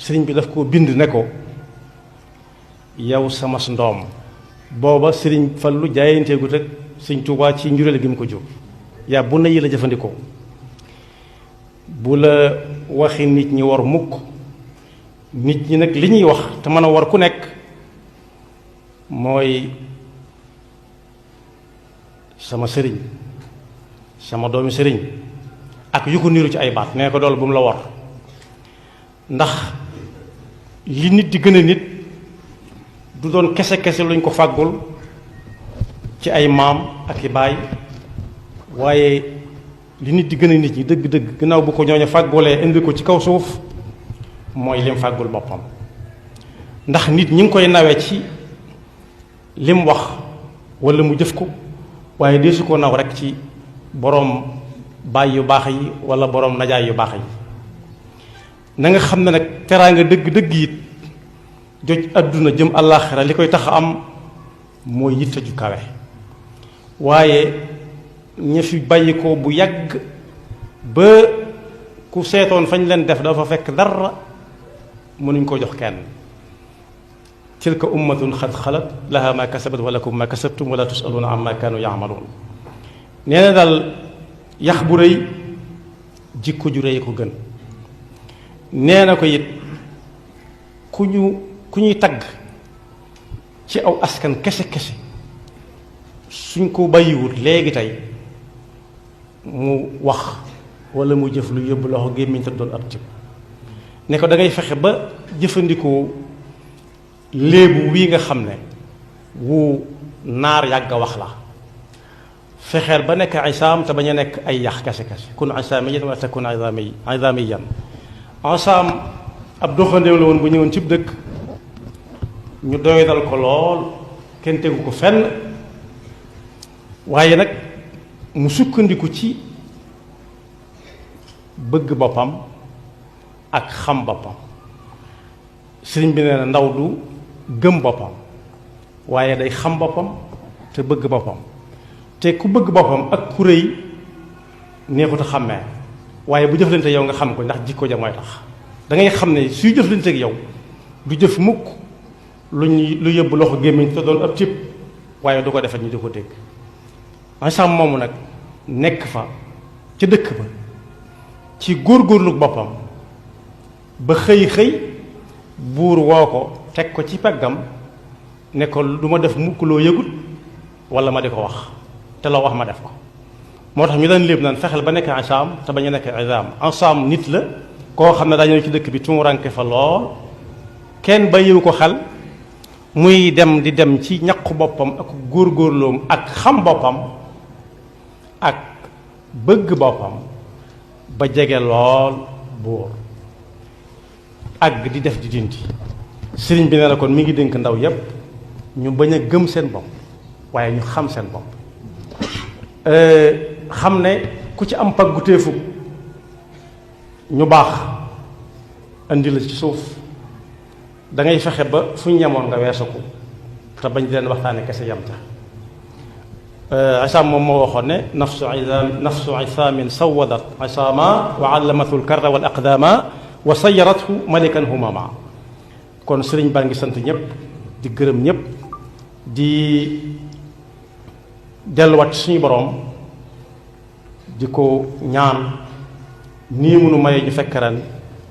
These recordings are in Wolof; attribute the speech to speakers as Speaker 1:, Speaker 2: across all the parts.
Speaker 1: sëriñ bi daf ko bind ne ko yow sama ndoom booba sëriñ Fallu jaayanteegut ak sëriñ Tuubaa ci njureel gi mu ko jóg yaa bu na yi la jëfandikoo bu la waxi nit ñi war mukk nit ñi nag li ñuy wax te mën a war ku nekk mooy sama sëriñ sama doomi sëriñ ak yu ko niru ci ay baat nee ko dool bu mu la war ndax li nit di gën a nit du doon kese luñ ko fàggul ci ay maam ak i baay waaye li nit di gën a nit ñi dëgg-dëgg gannaaw bu ko ñooñu fàggulee indi ko ci kaw suuf mooy lim fàggul boppam ndax nit ñi ngi koy nawe ci lim wax walla mu jëf ko waaye deesu ko naw rek ci boroom baay yu baax yi walla boroom najaay yu baax yi na nga xam ne nag teraanga dëgg-dëgg it joj àdduna jëm àllaaxira li koy tax a am mooy yitte ju kawe waaye ña fi bàyyi ko bu yàgg ba ku seetoon fañ leen def dafa fekk dara mënuñ ko jox kenn tilka ummatun xad xalat laha ma kasabat wa lakum ma kasabtum wala tusaluuna amma kaanu yaamaluun nee na daal yax bu rëy jikko ju rëy ko gën nee na ko it ku ñuy tagg ci aw askan kese suñ ko bàyyiwut léegi tey mu wax walla mu jëf lu yóbbu loxo gémmiñ te doon ab cib ne ko da ngay fexe ba jëfandikoo léebu wii nga xam ne wu naar yàgg a wax la fexeel ba nekk isaam te bañ a nekk ay yax kese kun isaamiyan wala takun isaamiyan isaam ab doxandéem la woon bu ñëwoon cib dëkk ñu doydal ko lool kenn tegu ko fenn waaye nag mu sukkandiku ci bëgg boppam ak xam boppam sëriñ bi nee na ndaw du gëm boppam waaye day xam boppam te bëgg boppam te ku bëgg boppam ak ku rëy neexut a xàmmee waaye bu jëflante yow nga xam ko ndax jikko ja mooy tax da ngay xam ne suy jëflante ak yow du jëf mukk lu yóbbu loxo gémmiñ te doon ab tip waaye du ko defet ñu di ko dégg ensemble moomu nag nekk fa ca dëkk ba ci góorgóorlu boppam ba xëy buur woo ko teg ko ci peggam ne ko du ma def mukk loo yëgut wala ma di ko wax te loo wax ma def ko moo tax ñu daan léeb naan fexeel ba nekk ensaam te bañ a nekk isaam ensaam nit la koo xam ne daa ñëw ci dëkk bi tumuranke fa lool kenn bàyyiwu ko xel muy dem di dem ci ñaqu boppam ak góorgóorloom ak xam boppam ak bëgg boppam ba jege lool buur ak di def di dindi sëriñ bi ne la kon mi ngi dénk ndaw yépp ñu bañ a gëm seen bopp waaye ñu xam seen bopp xam ne ku ci am paggu téefu ñu baax andi la ci suuf da ngay fexe ba fu ñu ñemoon nga weesu ko te bañ di leen waxtaane kese yam ca isaam moom moo waxoon ne nafsu isaamin sawadat isaama wa allamatu lkarra wal aqdaama wa sayarathu malikan humama kon sëriñ baa ngi sant ñëpp di gërëm ñëpp di delluwaat suñu boroom di ko ñaan nii munu maye ñu fekk ren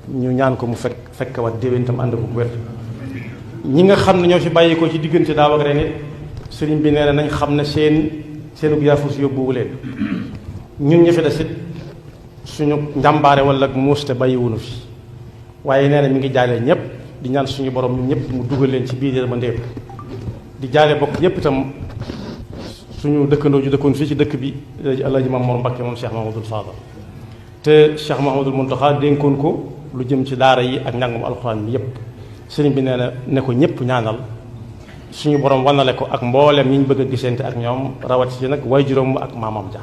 Speaker 1: ñu ñaan ko mu fekk wat déwén tam ànd ko wér ñi nga xam ne ñoo fi bàyyi ko ci diggante daaw ak ren it sëriñ bi nee na nañ xam ne seenu yaafus yóbbuwu leen ñun ñu fi des it suñu njàmbaare wala muus te bàyyiwunu fi waaye nee na mi ngi jaale ñëpp di ñaan suñu borom ñun ñëpp mu dugal leen ci biir yërmandeem di jaale bokk yëpp itam suñu dëkkandoo ju dëkkoon fii ci dëkk bi Alaaji Maam Mor Mbakke moom Cheikh Mahamadul Fadal te Cheikh Mahamadul Muntaxa dénkoon ko lu jëm ci daara yi ak njàngum alxuraan bi yëpp sëriñ bi nee na ne ko ñëpp ñaanal suñu borom wanale ko ak mboolem ñi ñu bëgg a gisante ak ñoom rawat ci nag way juróom ak maamam ja